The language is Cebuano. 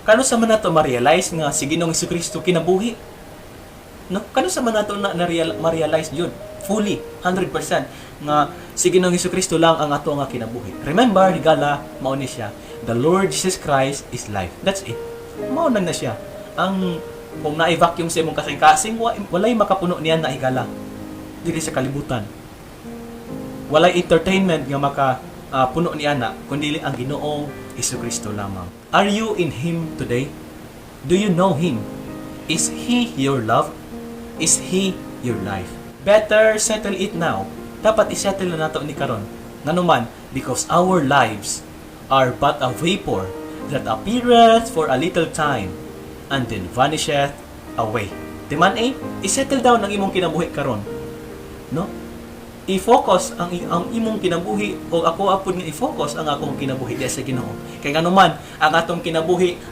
Kanus-a man nato ma-realize nga si Ginoong Kristo kinabuhi? No? Kanus-a man nato na ma-realize yun fully, 100% nga si Ginoong Kristo lang ang ato nga kinabuhi? Remember, higala, mao ni siya. The Lord Jesus Christ is life. That's it. Mao na na siya. Ang kung naay vacuum sa imong kasing-kasing, walay makapuno niyan na, higala, diri sa kalibutan. Walay entertainment nga maka puno niya na kundi ang Ginoong Kristo lamang. Are you in Him today? Do you know Him? Is He your love? Is He your life? Better settle it now. Dapat isettle na nato ni karon. Nganuman, because our lives are but a vapor that appeareth for a little time and then vanisheth away. Di man eh, isettle down ang imong kinabuhi karon. No? I-focus ang imong kinabuhi o ako apod nga i-focus ang akong kinabuhi diya sa Ginoo. Kay nganuman, ang atong kinabuhi